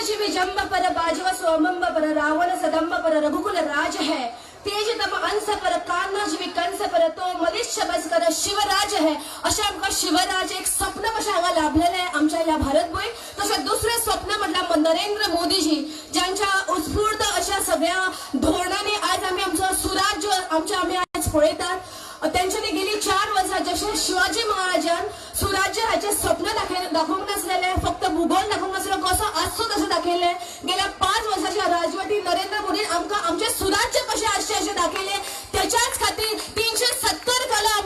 जीवी जंब पर बाजव सोमंब पर रावण सदंब पर रघुकुल राज है। तेज तम अंश पर कान्हा जीवी कंस पर तो मलिच्छ बस कर शिवराज है। अशें आमकां शिवराज एक स्वप्न कशें हांगा लाभलेलें आहे आमच्या ह्या भारत भूंय। तशें दुसरें स्वप्न म्हटल्यार नरेंद्र मोदीजी, ज्यांच्या उत्स्फूर्त अशा सगळ्या धोरणांनी आज आमी आमचो सुराज्य आमचे आमी आज पळयतात। तेंच्यांनी गेली 4 वर्सां जशें शिवाजी महाराजान सुराज्य हाचें स्वप्न दाखोवंक नासलेलें, फक्त भुगोल दाखोवंक नासलो, कसो आसचो तशें दाखयलें। गेल्या 5 वर्साच्या राजवटीत नरेंद्र मोदीन आमकां आमचें सुराज्य कशें आसचें अशें दाखयलें। त्याच्याच खातीर 370 कलम,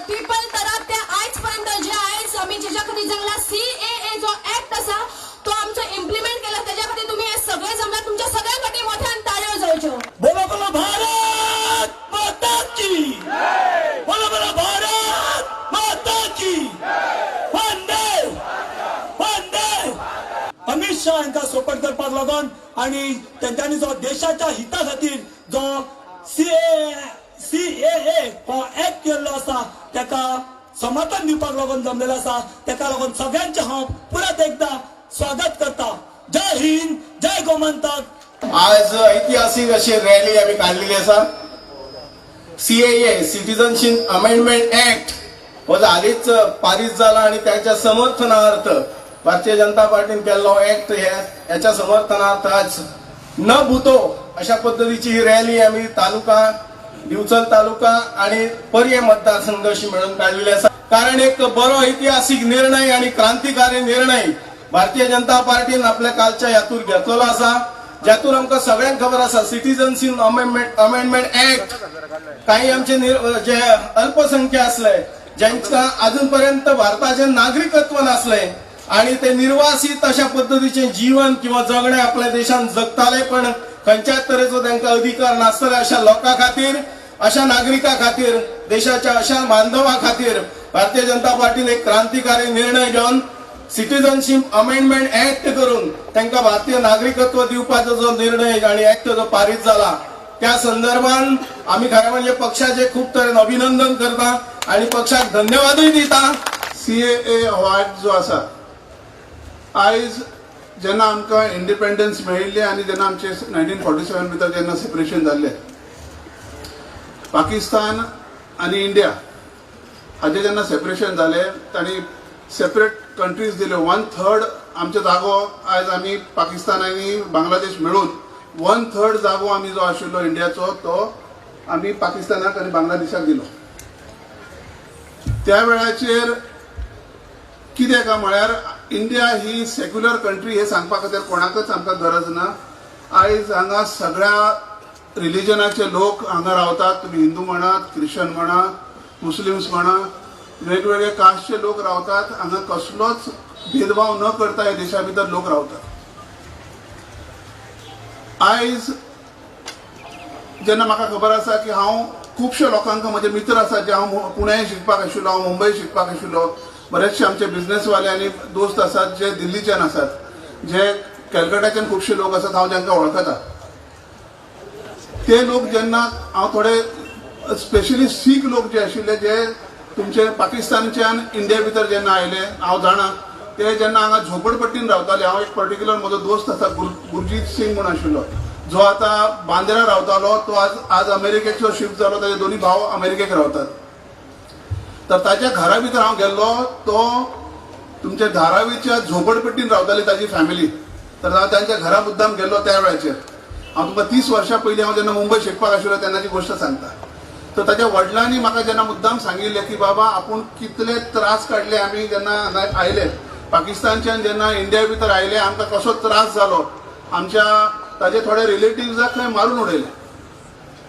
ट्रिपल तलाक, ते आयज पर्यंत जे आयज आमी जेच्या खातीर जंगला, सीएए जो ऍक्ट आसा तो आमचो इम्प्लिमेंट केला, त्याच्या खातीर तुम्ही हे सगळे जमला। तुमच्या सगळ्यां खातीर मोठ्यान टाळयो जावच्यो। बोलो बोलो भारत माता की! बोलो बोलो भारत माता की! वंदे वंदे! अमित शाह हांकां सपोर्ट करपाक लागून आणि तेंच्यांनी जो देशाच्या हिता खातीर जो सीएए हो एक्ट केल्लो आसा, तेका समर्थन दिवपाक लागून जमलेलो आसा। तेका लागून सगळ्यांचे हांव परत एकदा स्वागत करता। जय हिंद, जय गोमंतक। आज ऐतिहासिक अशी रॅली आमी काडलेली आसा। सीएए, सिटीजनशीप अमेंडमेंट ऍक्ट हो हालींच पारीत जाला आणि त्याच्या समर्थनार्थ भारतीय जनता पार्टीन केल्लो ऍक्ट हे ह्याच्या समर्थनार्थ आज न भूतो अशा पद्दतीची ही रॅली आमी तालुका, दिवचल तालुका आणि पर्ये मतदारसंघ अशी मेळून काडलेली आसा। कारण एक बरो ऐतिहासिक निर्णय आणि क्रांतिकारी निर्णय भारतीय जनता पार्टीन आपल्या कालच्या हातूर घेतलेलो आसा, ज्यातून आमकां सगळ्यांक खबर आसा, सिटीजनशीप अमेंडमेंट ऍक्ट काही आमचे जे अल्पसंख्य असले, ज्यांका अजून पर्यंत भारताचे नागरिकत्व नासले आणि ते निर्वासित अशा पद्दतीचे जीवन किंवा जगणे आपल्या देशात जगताले, पण खंयच्याच तरेचो तांकां अधिकार नासतले, अशा लोकां खातीर, अशा नागरिकां खातीर, देशाच्या अशा बांधवा खातीर भारतीय जनता पार्टीन एक क्रांतिकारी निर्णय घेवन सिटीजनशीप अमेंडमेंट ऍक्ट करून तांकां भारतीय नागरिकत्व दिवपाचो जो निर्णय आणि ऍक्ट जो पारीत जाला, त्या संदर्भात आम्ही खरें म्हणजे पक्षाचे खूप तरेन अभिनंदन करता आणि पक्षाक धन्यवादूय दिता। सीएए हो ऍक्ट जो आसा, आयज जेन्ना आमकां इंडिपेंडन्स मेळिल्लें आनी जेन्ना आमचे 1947 भितर जेन्ना सेपरेशन जाल्लें, पाकिस्तान आनी इंडिया हाजें जेन्ना सेपरेशन जालें, तांणी सेपरेट कंट्रीज दिल्यो। वन थर्ड आमचो जागो आयज आमी पाकिस्तान आनी बांगलादेश मेळून वन थर्ड जागो आमी जो आशिल्लो इंडियाचो, तो आमी पाकिस्तानाक आनी बांगलादेशाक दिलो। त्या वेळाचेर कितें काय म्हळ्यार, इंडिया ही सेक्युलर कंट्री हे सांगपा खातीर कोणाकच आमकां गरज ना। आयज हांगा सगळ्या रिलिजनाचे लोक हांगा रावतात। तुमी हिंदू म्हणात, ख्रिश्चन म्हणा, मुस्लिम्स म्हणा, वेगवेगळे कास्टचे लोक रावतात हांगा। कसलोच भेदभाव न करता ह्या देशा भितर लोक रावतात। आयज जेन्ना म्हाका खबर आसा की हांव खुबशे लोकांक, म्हजे मित्र आसात जे, हांव पुण्याय शिकपाक आशिल्लो, हांव मुंबय शिकपाक आशिल्लो, बरेचशे आमचे बिझनेसवाले आनी दोस्त आसात जे दिल्लीच्यान आसात, जे कॅलकटाच्यान खुबशे लोक आसात, हांव तांकां वळखता। ते लोक जेन्ना हांव थोडे स्पेशली सीख लोक जे आशिल्ले, जे तुमचे पाकिस्तानच्यान इंडिया भितर जेन्ना आयले, हांव जाणा ते जेन्ना हांगा झोपडपट्टीन रावताले। हांव एक पर्टिक्युलर म्हजो दोस्त आसा, गुरजीत सिंग म्हूण आशिल्लो, जो आतां बांद्रा रावतालो, तो आज आज अमेरिकेचो शिफ्ट जालो। ताजे दोनी भाव अमेरिकेक रावतात। तर ताच्या घरा भितर हांव गेल्लो, तो तुमच्या धारावीच्या झोपडपट्टीन रावताली ताजी फॅमिली। तर हांव तांच्या घरा मुद्दाम गेल्लो त्या वेळाचेर। हांव तुमकां 30 वर्सां पयलीं, हांव जेन्ना मुंबय शिकपाक आशिल्लो तेन्नाची गोश्ट सांगता। तर ताच्या वडिलांनी म्हाका जेन्ना मुद्दाम सांगिल्लें की बाबा, आपूण कितले त्रास काडले, आमी जेन्ना हांगा आयले, पाकिस्तानच्यान जेन्ना इंडिया भितर आयले, आमकां कसो त्रास जालो, आमच्या ताजे थोडे रिलेटिव्जाक खंय मारून उडयले।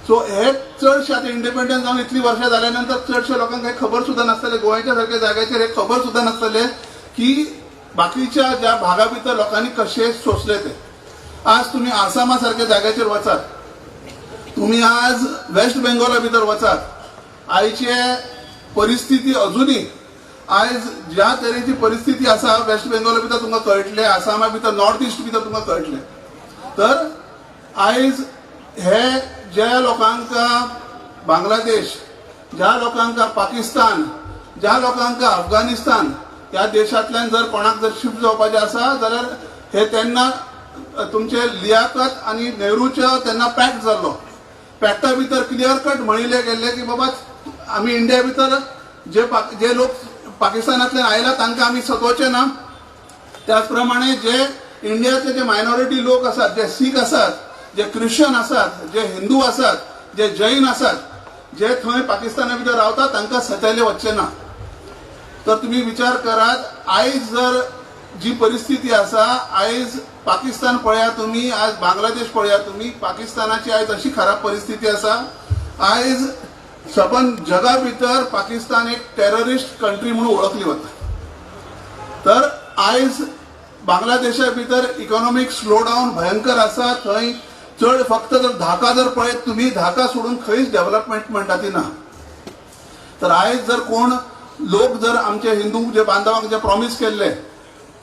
सो हे चडशे आतां इंडिपेंडन्स जावन इतली वर्सां जाल्या नंतर चडशे लोकांक हे खबर सुद्दां नासतलें, गोंयच्या सारक्या जाग्याचेर हे खबर सुद्दां नासतलें की बाकीच्या ज्या भागा भितर लोकांनी कशे सोंसले ते। आज तुम्ही आसामा सारख्या जाग्याचेर वचात, तुम्ही आज वेस्ट बेंगॉला भितर वचात, आयचे परिस्थिती अजुनूय आयज ज्या तरेची परिस्थिती आसा वेस्ट बेंगॉला भितर तुमकां कळटलें, आसामा भितर, नॉर्थ इस्ट भितर तुमकां कळटलें। तर आयज हे ज्या लोकांक बांगलादेश, ज्या लोकांक पाकिस्तान, ज्या लोकांक अफगाणिस्तान ह्या देशांतल्यान जर कोणाक जर शिफ्ट जावपाचें आसा जाल्यार हे तेन्ना तुमचे लियाकत आनी नेहरूच्या तेन्ना पॅक्ट जाल्लो. पॅक्टा भितर क्लियर कट म्हणिल्लें गेल्लें की बाबा आमी इंडिया भितर जे लोक पाकिस्तानांतल्यान आयला तांकां आमी सतोवचे ना. त्याच प्रमाणे जे इंडियातले जे मायनॉरिटी लोक आसात, जे सीख आसात, जे ख्रिश्चन आसात, जे हिंदू आसात, जे जैन आसात, जे थंय पाकिस्ताना भितर रावतात तांकां सतयले वचचे ना. तर तुम्ही विचार करात, आयज जर जी परिस्थिती आसा, आयज पाकिस्तान पळया तुम्ही, आज बांगलादेश पळया तुम्ही, पाकिस्तानाची आयज अशी खराब परिस्थिती आसा. आयज सबंद जगा भितर पाकिस्तान एक टेररिस्ट कंट्री म्हणून वळखली वता. तर आयज बांगलादेशा भितर इकॉनॉमीक स्लोडावन भयंकर आसा. थंय चड फक्त जर धाका जर पळयत तुम्ही, धाका सोडून खंयच डेव्हलपमेंट म्हणटा ती ना. तर आयज जर कोण लोक जर आमचे हिंदू जे बांधवांक जे प्रॉमीस केल्ले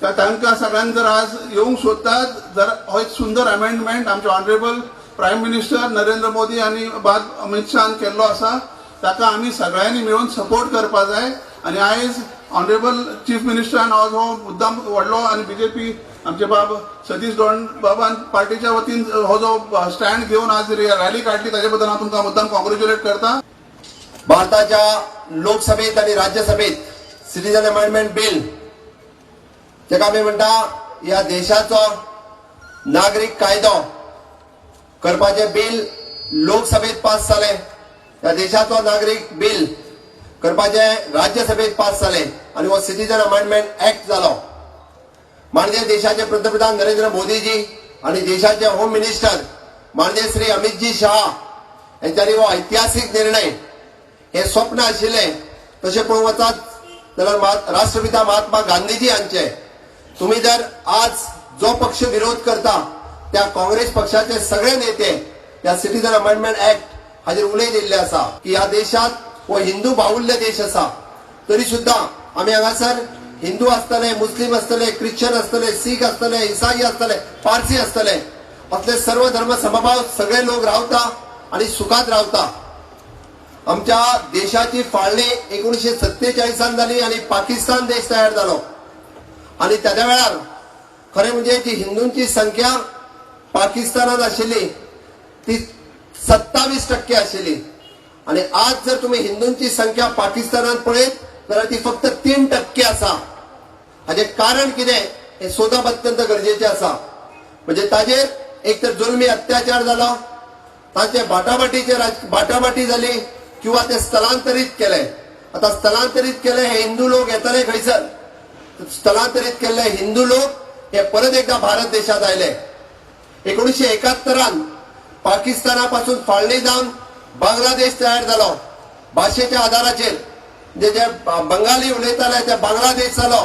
तर तांकां सगळ्यांक जर आज येवंक सोदतात, जर हो एक सुंदर अमेंडमेंट आमचे honourable prime minister Narendra Modi आनी बाद अमीत शहान केल्लो आसा, ताका आमी सगळ्यांनी मेळून सपोर्ट करपा जाय. आनी आयज ऑनरेबल चीफ मिनिस्टरान हो जो मुद्दाम व्हडलो आनी बीजेपी आमचे बाब सतीश दोंड बाबान पार्टीच्या वतीन हो जो स्टँड घेवन आज रॅली काडली ताजे बद्दल हांव तुमकां मुद्दाम कॉंग्रेच्युलेट करता. भारताच्या लोकसभेत आणि राज्यसभेत सिटीजन अमेंडमेंट बिल, जेका आमी म्हणटा ह्या देशाचो नागरीक कायदो करपाचें बिल लोकसभेत पास जालें. ह्या देशाचो नागरीक बिल करपाचें राज्यसभेत पास जालें आनी हो सिटीजन अमेंडमेंट एक्ट जालो. माननीय देशाचे पंतप्रधान नरेंद्र मोदीजी आणि देशाचे होम मिनिस्टर माननीय श्री अमितजी शहा यांच्यानी हो ऐतिहासिक निर्णय, हे स्वप्न आशिल्लें तशें पळोवंक वचात जाल्यार राष्ट्रपिता महात्मा गांधीजी हांचे. तुम्ही जर आज जो पक्ष विरोध करता त्या काँग्रेस पक्षाचे सगळे नेते ह्या सिटीजन अमेंडमेंट ऍक्ट हाजेर उलय दिल्ले आसा की ह्या देशात हो हिंदू बाहुल्य देश आसा, तरी सुद्धा आमी हांगासर हिंदू आसतले, मुस्लीम आसतले, ख्रिश्चन आसतले, सीख आसतले, इसाई आसतले, पारसी आसतले, असले सर्व धर्म समभाव सगळे लोक रावता आणि सुखात रावता. आमच्या देशाची फाळणी 1947 जाली आणि पाकिस्तान देश तयार जालो आणि त्या वेळार खरें म्हणजे जी हिंदूंची संख्या पाकिस्तानात आशिल्ली ती 27% आशिल्ली आणि आज जर तुम्ही हिंदूंची संख्या पाकिस्तानात पळयत जाल्यार ती फक्त 3% आसा. हाजें कारण कितें हें सोदप अत्यंत गरजेचें आसा. म्हणजे ताजेर एक तर जुलमी अत्याचार जालो, तांचे बाटाबाटीचे बाटाबाटी जाली किंवा ते स्थलांतरीत केले. आता स्थलांतरीत केले हे हिंदू लोक येतले खंयसर? स्थलांतरीत केल्ले हिंदू लोक हे परत एकदा भारत देशात आयले. 1971 पाकिस्ताना पासून फाळणी जावन बांगलादेश तयार जालो भाशेच्या आधाराचेर. म्हणजे जे बंगाली उलयताले ते बांगलादेश जालो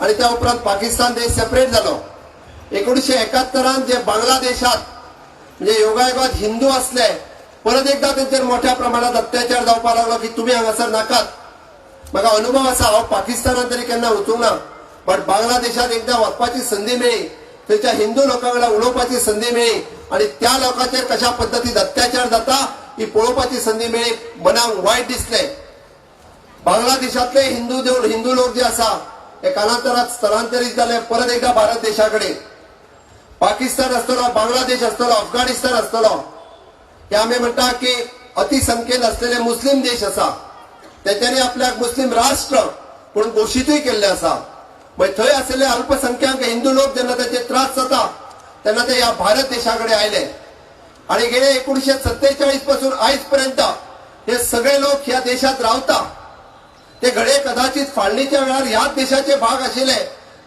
आणि त्या उपरांत पाकिस्तान देश सेपरेट जालो. 1971 जे बांगलादेशात म्हणजे योगायोगात हिंदू असले, परत एकदा तेंचेर मोठ्या प्रमाणात अत्याचार जावपाक लागलो की तुमी हांगासर नाकात. म्हाका अनुभव आसा, हांव पाकिस्तानात तरी केन्ना वचूंक ना, बट बांगलादेशात एकदा वचपाची संदी मेळ्ळी, थंयच्या हिंदू लोकां वांगडा उलोवपाची संदी मेळ्ळी आणि त्या लोकांचेर कशा पद्दतीन अत्याचार जाता ही पळोवपाची संदी मेळ्ळी. मनाक वायट दिसलें. बांगलादेशातले हिंदू लोक जे आसा हे कालांतरात स्थलांतरीत जाले परत एकदा भारत देशा कडेन. पाकिस्तान आसतलो, बांगलादेश आसतलो, अफगाणिस्तान आसतलो, हे आमी म्हणटा की अतिसंख्येन असलेले मुस्लीम देश आसा. तेंच्यांनी आपल्याक मुस्लीम राष्ट्र म्हणून घोशीतूय केल्ले आसा. मागीर थंय आशिल्ले अल्पसंख्याक हिंदू लोक जेन्ना ताचे त्रास जाता तेन्ना ते ह्या भारत देशा कडेन आयले आणि गेले 1947 पासून आयज पर्यंत हे सगळे लोक ह्या देशात रावता. ते घडये कदाचित फाळणीच्या वेळार ह्याच देशाचे भाग आशिल्ले,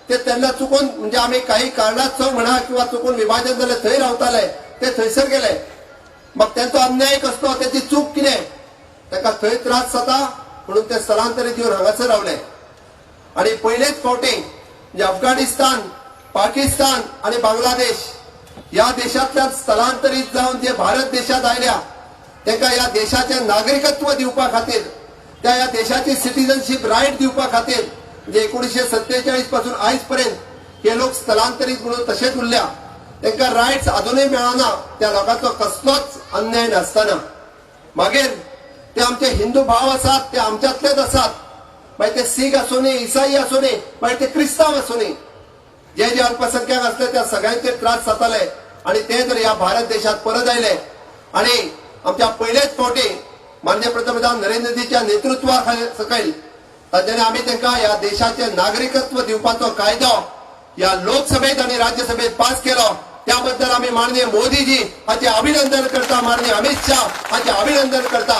ते तेन्ना चुकून म्हणजे आमी काही कारणास्तव म्हणा किंवा चुकून विभाजन जालें, थंय रावताले ते थंयसर गेले. मग त्यांचो अन्याय कसलो, त्याची चूक कितें, ताका थंय त्रास जाता म्हणून ते स्थलांतरीत येवन हांगासर रावले. आणि पयलेच फावटी म्हणजे अफगाणिस्तान, पाकिस्तान आणि बांगलादेश या देशांतल्यान स्थलांतरीत जावन जे भारत देशात आयल्या तांकां ह्या देशाचें नागरिकत्व दिवपा खातीर, त्या ह्या देशाची सिटीजनशीप रायट दिवपा खातीर, म्हणजे 1947 पासून आयज पर्यंत हे लोक स्थलांतरीत म्हणून तशेच उरल्या, तांकां रायट्स अजुनूय मेळना, त्या लोकांचो कसलोच अन्याय नासतना. मागीर ते आमचे हिंदू भाव आसात, ते आमच्यातलेच आसात, मागीर ते सीख आसूं न्ही, इसाई आसूं न्ही, मागीर ते क्रिस्तांव आसूं न्ही. जे जे अल्पसंख्याक आसले त्या सगळ्यांचे त्रास जाताले आणि ते जर ह्या भारत देशात परत आयले आणि आमच्या पयलेच फावटी माननीय पंतप्रधान नरेंद्रजीच्या नेतृत्वा सकयल तांच्यानी आमी तांकां ह्या देशाचे नागरिकत्व दिवपाचो कायदो या लोकसभेत आणि राज्यसभेत पास केलो. त्याबद्दल आम्ही माननीय मोदीजी हाचे अभिनंदन करता, माननीय अमित शाह हाचे अभिनंदन करता.